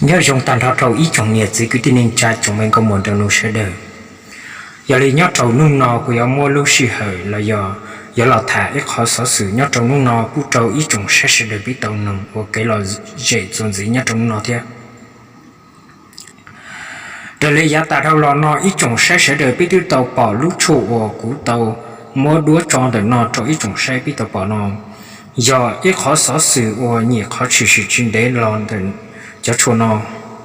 Nyob zoo tag nrho rau ib tsoom niam txiv kwv tij neej tsa tsoom me nkauj muam nraug nus sawv daws. Yog li nyob rau hnub no kuv yuav muab lub sij hawm los yog yuav los tham ib qhov xov xwm nyob rau hnub no pub rau ib tsoom saib sawv daws peb tau noog ua kev lom zem txuas ntxiv nyob rau hnub no thiab. Raws li yav tas dhau los no ib tsoom saib sawv daws peb twb tau pom lub tshuaj uas kuv tau muab duab tso ntawm no rau ib tsoom saib peb tau pom no, yog ib qhov xov xwm uas nyuam qhuav tshwm sim tsis ntev los ntawm cov tshuaj no.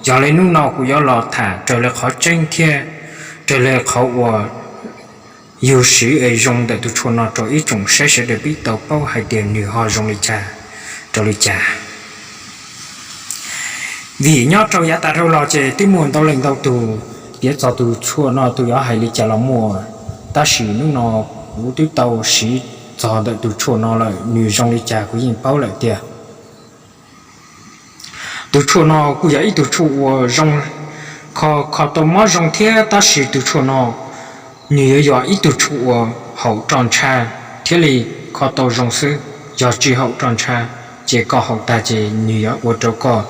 Yog li hnub no kuv yuav los tham raws li qhov tseeb thiab raws li qhov uas yus siv es zoo ntawm tus tshuaj no rau ib tsoom saib sawv daws peb tau paub hais tias nws ho zoo li cas rau li cas. Vim nyob rau yav tas dhau los ces twb muaj ntau leej ntau tus piav txog tus tshuaj no tus yuav hais li cas los muaj, tab sis hnub no kuv twb tau siv txog ntawm tus tshuaj no lawm, nws zoo li cas kuv yeej paub lawm tiag. Tus tshuaj no kuj yog ib tug tshuaj uas zoo, kho kho tau mob zoo thiab, tab sis tus tshuaj no nws yuav yog ib tug tshuaj uas haum roj ntsha thiaj li kho tau zoo xwb. Yog tsis haum roj ntsha ces koj haus tag ces nws yuav ua rau koj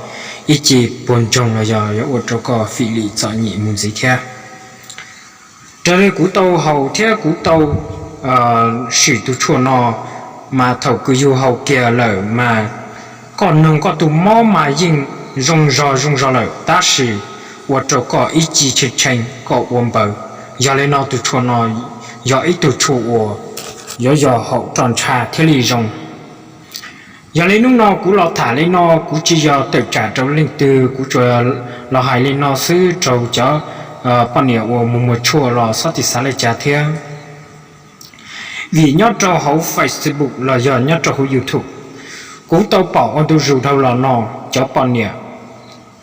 ib ce puas ntsoog los yog yuav ua rau koj fim lim txom nyem mus ntxiv thiab. Raws li kuv tau haus thiab kuv tau sim tus tshuaj no, mas thaum kws yus haus kiag lawm mas koj noog koj tus mob mas yeej zoo zog zoo zog lawm, tab sis ua rau koj ib ce tshee tshee koj ua npaws. Yog li no tus tshuaj no yog ib tug tshuaj uas yuav yog haum roj ntsha thiaj li zoo. Yog li hnub no kuv los tham li no kuv tsis yog tawm tsam rau leej twg, kuv tsuas los hais li no xwb rau cov poj niam uas mus muag tshuaj los xob tis xav li cas thiab. Vim nyob rau hauv Facebook los yog nyob rau hauv YouTube, kuv tau pom ua ntu zus dhau los no cov poj niam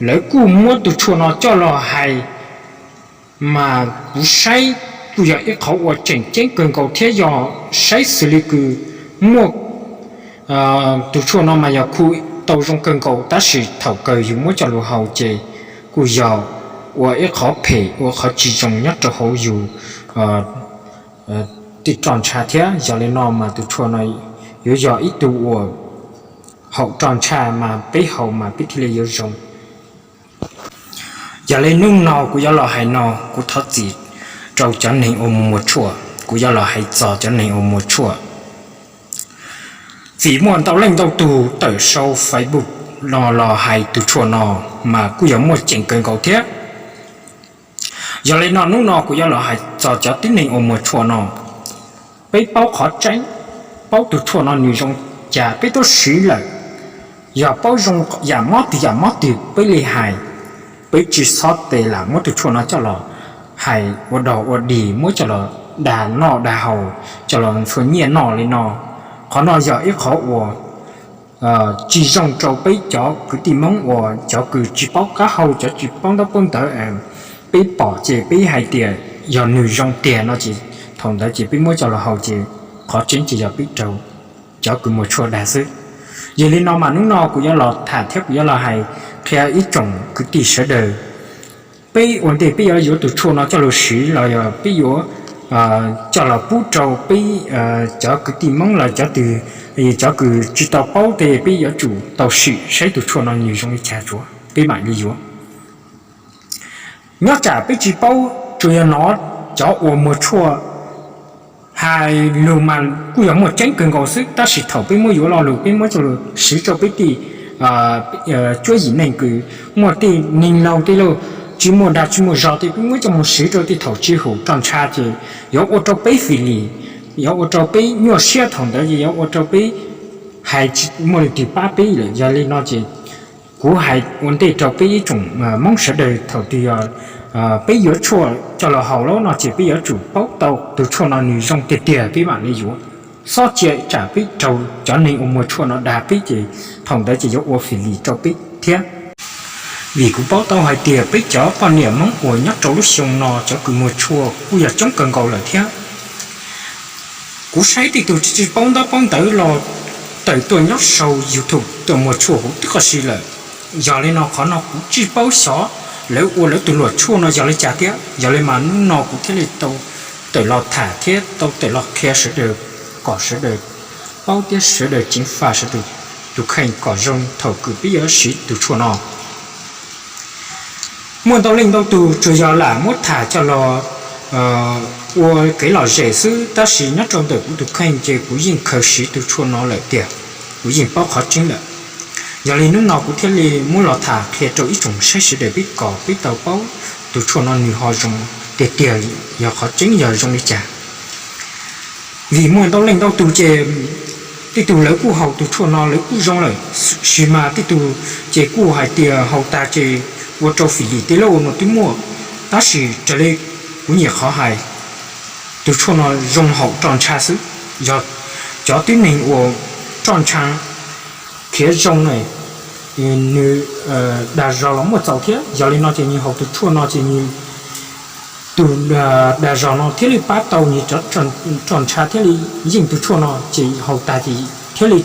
lawv kuj muab tus tshuaj no coj los hais, mas kuv saib kuj yog ib qhov uas tseem ceeb kawg nkaus thiab yog saib xws li kws muaj tus tshuaj no mas yog khu tau zoo kawg nkaus, tab sis thaum kawg yus muab coj lug haus ces kuj yog ua ib qhov phem ua qhov tsis zoo nyob rau hauv yus tej roj ntsha thiab. Yog li no mas tus tshuaj no yuav yog ib tug uas haum roj ntsha mas peb haus mas peb thiaj li yuav zoo. Yog li hnub no kuv yuav los hais no, kuv thov txim rau cov neeg uas mus muag tshuaj, kuv yuav los hais txog cov neeg uas muag tshuaj. Vim muaj ntau leej ntau tug tawm sau Facebook no los hais tus tshuaj no mas kuj yog muaj ceem kawg nkaus thiab. Yog li no hnub no kuv yuav los hais txog cov tib neeg uas muag tshuaj no. Peb paub qhov tseeb, paub tus tshuaj no nws zoo cas peb twb siv lawm. Yog paub zoo yam mob twg yam mob twg peb li hais, peb tsis txhob tes lam muab tus tshuaj no coj los hais ua dog ua dig, muab coj los dag noj dag haus, coj los ntxhua nyiaj noj li no. Qhov no yog ib qhov uas tsis zoo rau peb cov kwv tij Hmoob uas cov kws tsis paub qab hau, cov tsis paub ntaub paub ntawv. Peb pom ces peb hais tias yog nws zoo tiag no ces thaum ntawd ces peb muab coj los haus ces qhov tseeb ces yog peb raug cov kws muag tshuaj dag xwb. Yog li no mas hnub no kuv yuav los tham thiab kuv yuav los hais qhia ib tsoom kwv tij sawv daws, peb ua ntej peb yuav yuav tus tshuaj no coj los siv los yog peb yuav coj los pub rau peb cov kwv tij Hmoob los cov twg, cov kws tsis tau paub tej peb yuav tsum tau sim saib tus tshuaj no nws zoo li cas tsuav peb mam li yuav. Nyob tsam peb tsis paub, tsuas yog hnov cov uas muag tshuaj hais lus mas kuj yog muaj tseeb kawg nkaus xwb, tab sis thaum peb muab yuav lo lus peb muab coj lug siv rau peb tej cuab yim neeg kws muaj tej neeg laug tej laug tsis muaj dag tsis muaj zog tej, peb muab coj mus siv rau tej thaum tsis haum roj ntsha ces yuav ua rau peb fim lim, yuav ua rau peb nyuaj siab, thaum ntawd ces yuav ua rau peb hais tsis muaj leej twg pab peb lawm. Yog li no ces kuv hais ua ntej rau peb ib tsoom Hmoob sawv daws, thaum twg yog peb yuav tshuaj coj los haus lawm no ces peb yuav tsum paub tau tus tshuaj no nws zoo tiag tiag peb mam li yuav. Txhob cia tsam peb raug cov neeg uas muag tshuaj no dag peb ces thaum ntawd ces yuav ua fim lim rau peb thiab. Vim kuv paub tau hais tias peb cov poj niam Hmoob uas nyob rau lub xyoo no cov kws muag tshuaj kuj yog coob kawg nkaus lawm thiab. Kuv saib tej tug tsis paub ntaub paub ntawv los tawm tuaj nyob saum YouTube tuaj muag tshuaj huv tib qho si lawm. Yog li no qhov no kuv tsis paub xyov lawv ua lawv tus luam tshuaj no yog li cas thiab. Yog li mas hnub no kuv thiaj li tau tawm los tham thiab tau tawm los qhia sawv daws kom sawv daws paub thiab sawv daws ceev faj sawv daws tus kheej kom zoo thaum kws peb yuav siv tus tshuaj no. Muaj ntau leej ntau tug tsuas yog lam muab tham coj los ua kev lom zem xwb, tab sis nyob rau ntawm kuv tus kheej ces kuv yeej khaws siv tus tshuaj no lawm tiag, kuv yeej paub qhov tseeb lawm. Yog li hnub no kuv thiaj li muab los tham qhia rau ib tsoom saib sawv daws peb kom peb tau paub tus tshuaj no nws ho zoo tiag tiag, yog qhov tseeb yog zoo li cas. Vim muaj ntau leej ntau tug ces tej tug lawv kuj haus tus tshuaj no lawv kuj zoo lawm, sis mas tej tug ces kuj hais tias haus tas ces ua rau fim lim tej lab ua no twb muaj. Tab sis raws li kuv nyiam qhov hais, tus tshuaj no zoo haum roj ntsha xwb. Yog cov tib neeg uas roj ntsha khiav zoo na, nws dag zog los muaj txaus thiab. Yog li no ces nws haus tus tshuaj no ces nws tus dag zog no thiaj li pab tau nws cov roj ntsha thiaj li yeej tus tshuaj no ces haus tas ces thiaj li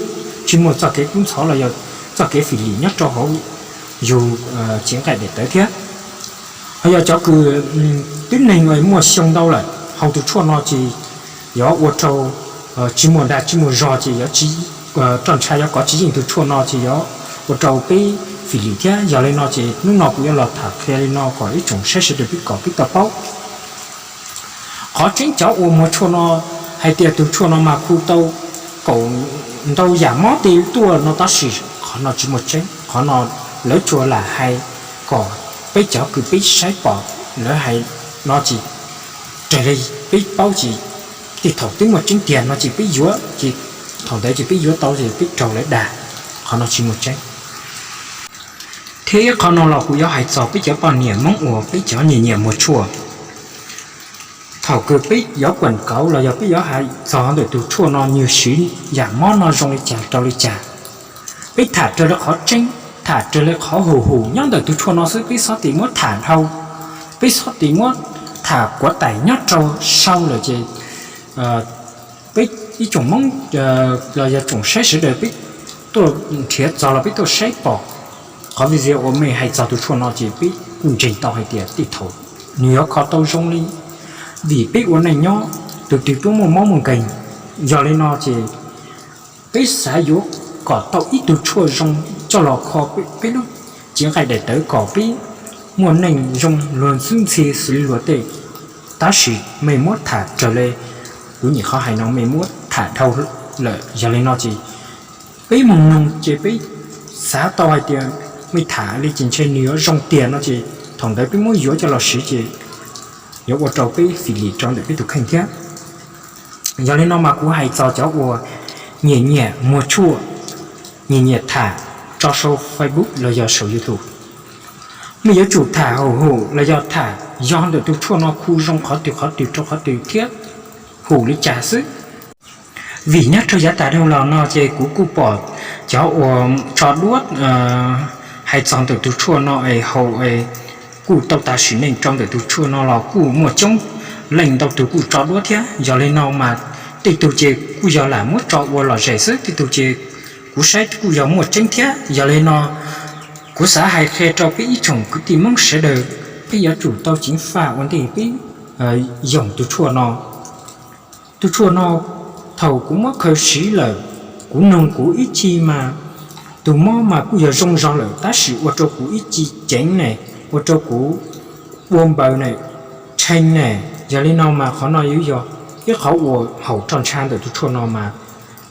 tsis muaj txoj kev kub ntxhov los yog txoj kev fim lim nyob rau hauv yus cev nqaij daim tawv thiab. Ho yog cov kws tib neeg muaj xyoo ntau lawm haus tus tshuaj no ces yuav ua rau tsis muaj dag tsis muaj zog ces yuav tsis, roj ntsha yuav kov tsis yeej tus tshuaj no ces yuav ua rau peb fim lim thiab. Yog li no ces hnub no kuv yuav los tham qhia li no kom ib tsoom saib sawv daws peb kom peb tau paub. Qhov tseeb cov uas muag tshuaj no hais tias tus tshuaj no mas khu tau kaum ntau yam mob tej tuaj no tab sis qhov no tsis muaj tseeb. Qhov no lawv tsuas lam hais kom peb cov kws peb saib pom lawv hais no ces raws li peb paub ces tej thaum twb muaj tseeb tiag no ces peb yuav ces thaum ntawd ces peb yuav tau ces peb raug lawv dag. Qhov no tsis muaj tseeb. Thiab ib qho no los kuv yuav hais txog peb cov poj niam Hmoob uas peb cov nyiam nyiam muag tshuaj. Thaum kws peb yuav kuam kauv los yog peb yuav hais txog ntawm tus tshuaj no nws siv yam mob no zoo li cas rau li cas, peb tham raws li qhov tseeb, tham raws li qhov hum hum nyob ntawm tus tshuaj no xwb, peb xob tim muab tham dhau, peb xob tim muab tham kuav taim nyob rau sau lawm ces peb ib tsoom Hmoob los yog tsoom saib sawv daws peb tuaj nrhiav txog los peb tuaj saib pom qhov video uas mej hais txog tus tshuaj no ces peb kuj ntseeg tau hais tias tej thaum nws yuav kho tau zoo li, vim peb ua neej nyob tus twg tuaj muaj mob muaj nkeeg. Yog li no ces peb xav yuav kom tau ib tug tshuaj zoo coj los kho peb lub cev nqaij daim tawv kom peb muaj neej zoo luag xub ntxhi xws li luag tej. Tab sis mej muab tham raws li kuv nyuam qhuav hais no mej muab tham dhau lawm, yog li no ces peb mus noog ces peb xav tau hais tias mej tham li ces ntshe nws yuav zoo tiag no ces thaum ntawd peb muab yuav coj los siv ces yuav ua rau peb fim lim rau ntawm peb tus kheej thiab. Yog li no mas kuv hais txog cov uas nyiam nyiam muag tshuaj, nyiam nyiam tham tso sau Facebook los yog saum YouTube, mej yuav tsum tham hum hum los yog tham yog ntawm tus tshuaj no khu zoo qhov twg qhov twg rau qhov twg thiab hum li cas xwb. Vim nyob rau yav tas dhau los no ces kuv kuj pom cov uas tso duab hais txog ntawm tus tshuaj no es haus es kuj tau tag sim neej rau ntawm tus tshuaj no los kuj muaj coob leej ntau tug kuj tso duab thiab. Yog li no mas tej tug ces kuj yog lam muab tso ua lom zem xwb, tej tug ces kuv saib kuj yog muaj tseeb thiab. Yog li no kuv xav hais qhia rau peb ib tsoom kwv tij Hmoob sawv daws, peb yuav tsum tau ceev faj ua ntej peb yoog tus tshuaj no. Tus tshuaj no thaum kuv muab khaws siv lawm, kuv noog kuv ib chim mas tus mob mas kuj yog zoo zog lawm tab sis ua rau kuv ib chim ceev ne, ua rau kuv ua npaws ne, tshee ne. Yog li no mas qhov no yuav yog ib qhov uas haum roj ntsha ntawm tus tshuaj no mas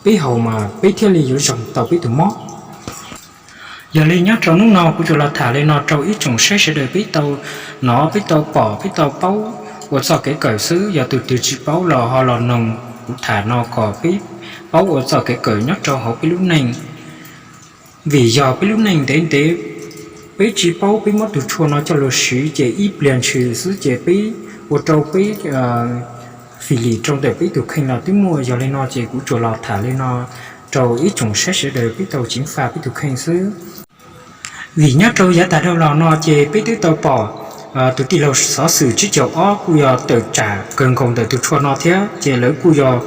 peb haus mas peb thiaj li yuav zoo tau peb tus mob. Yog li nyob rau hnub no kuv tsuas los tham li no rau ib tsoom saib sawv daws peb tau hnov, peb tau pom, peb tau paub ua txoj kev kawm xwb. Yog tus twg tsis paub los ho los noog kuv tham no kom peb paub ua txoj kev kawm nyob rau hauv peb lub neej. Vim yog peb lub neej ntev ntev peb tsis paub, peb muab tus tshuaj no coj los siv ces ib pliag ntshis xwb ces peb ua rau peb fim lim rau ntawm peb tus kheej los twb muaj. Yog li no ces kuv tsuas los tham li no rau ib tsoom saib sawv daws peb tau ceev faj peb tus kheej xwb. Vim nyob rau yav tas dhau los no ces peb twb tau pom tus tij laug xov xwm tsib caug ob kuj yog tawm tsam kawg nkaus ntawm tus tshuaj no thiab ces lawv kuj yog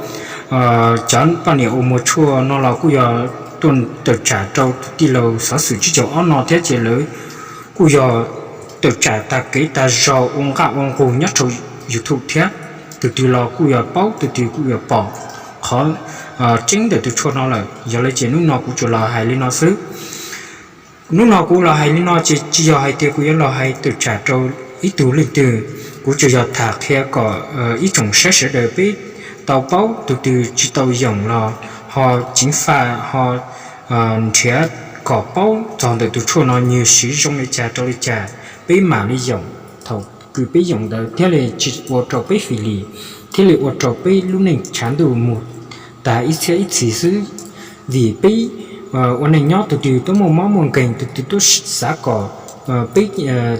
cov poj niam uas muag tshuaj no los kuj yog tuaj tawm tsam rau tus tij laug xov xwm tsib caug ob no thiab ces lawv kuj yog tawm tsam tag kev tag zog ua nqaj ua nqug nyob rau YouTube thiab. Tus twg los kuj yog paub, tus twg kuj yog pom qhov tseeb ntawm tus tshuaj no lawm. Yog li ces hnub no kuv tsuas los hais li no xwb. Hnub no kuv los hais li no ces tsis yog hais tias kuv yuav los hais tawm tsam rau ib tug leej twg, kuv tsuas yog tham qhia kom ib tsoom saib sawv daws peb tau paub, tus twg tsis tau yoom los ho ceev faj ho nrhiav kom paub txog ntawm tus tshuaj no nws siv zoo li cas rau li cas, peb mam li yoom. Thaum kws peb yoom ntawd thiaj li tsis ua rau peb fim lis, thiaj li ua rau peb lub neej tshav ntuj mus tag ib txhiab ib txhis xwb. Vim peb ua neej nyob tus twg twb muaj mob muaj nkeeg, tus twg twb xav kom peb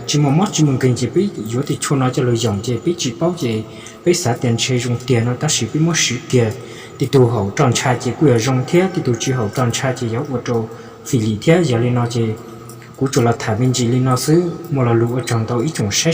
tsis muaj mob tsis muaj nkeeg ces peb yuav tej tshuaj no coj los yoom ces peb tsis paub ces peb xav tias ntshe zoo tiag no tab sis peb muab siv kiag. Tej tug haum roj ntsha ces kuj yog zoo thiab, tej tug tsis haum roj ntsha ces yuav ua rau fim lis thiab. Yog li no ces kuv tsuas los tham me ntsis li no xwb, muaj lo lus ua tsaug ntau ib tsoom saib